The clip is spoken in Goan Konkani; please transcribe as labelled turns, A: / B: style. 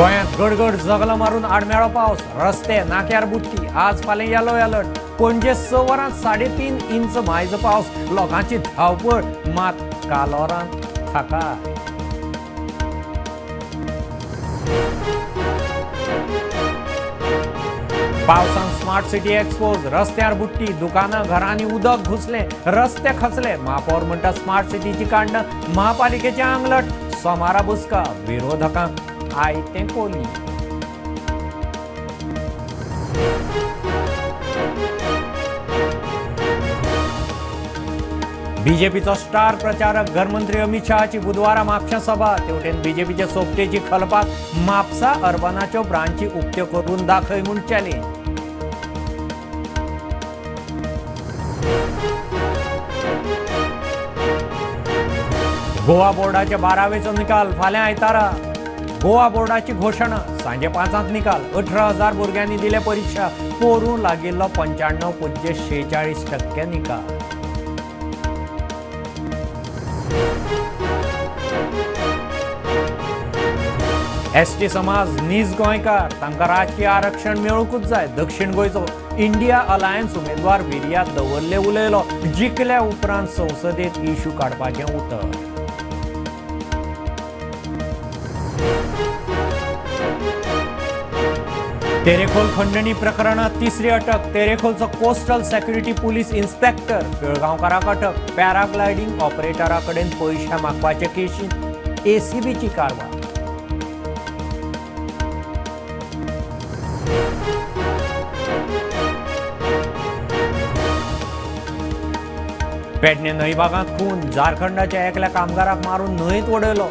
A: गोंयांत गडगड जगला मारून आडमेळो पावस, रस्ते नाक्यार बुडटी. आज फाल्यां येलो अलर्ट. पणजे 6 वरांत 3.5 इंच मायजो पावस. लोकांची धांवपळ, मात कालोरांत थाकाय. पावसान स्मार्ट सिटी एक्सपोज, रस्त्यार बुडटी, दुकानां घरांनी उदक घुसलें, रस्ते खचले. महापौर म्हणटा स्मार्ट सिटीची कांड महापालिकेचें आंगलट. सोमारा बुसका, विरोधकांक आयतें कोली. बीजेपीचो स्टार प्रचारक घरमंत्री अमित शहाची बुधवारा म्हापशा सभा. तेवटेन बीजेपीच्या सोपटेची खलपाक म्हापसा अर्बनाच्यो ब्रांची उक्त्यो करून दाखय म्हूण चॅलेंज. गोवा बोर्डाच्या 12वेचो निकाल फाल्यां आयतारा. गोवा बोर्डाची घोशणा, सांजे 5 निकाल. 18,000 भुरग्यांनी दिले परीक्षा. पोरूं लागिल्लो 95.46% निकाल. एसटी समाज नीज गोंयकार, तांकां राजकीय आरक्षण मेळूंकच जाय. दक्षिण गोंयचो इंडिया अलायन्स उमेदवार विर्यात दवरले उलयलो. जिखल्या उपरांत संसदेत इशू काडपाचें उतर. तेरेखोल खंडणी प्रकरणात तिसरी अटक. तेरेखोलचो कोस्टल सेक्युरिटी पुलीस इन्स्पेक्टर पिळगांवकाराक अटक. पॅराग्लायडींग ऑपरेटरा कडेन पयशे मागपाचे केशींत एसीबीची कारवाय. पेडणे न्हंयबागांत खून. झारखंडाच्या एकल्या कामगाराक मारून न्हंयत उडयलो.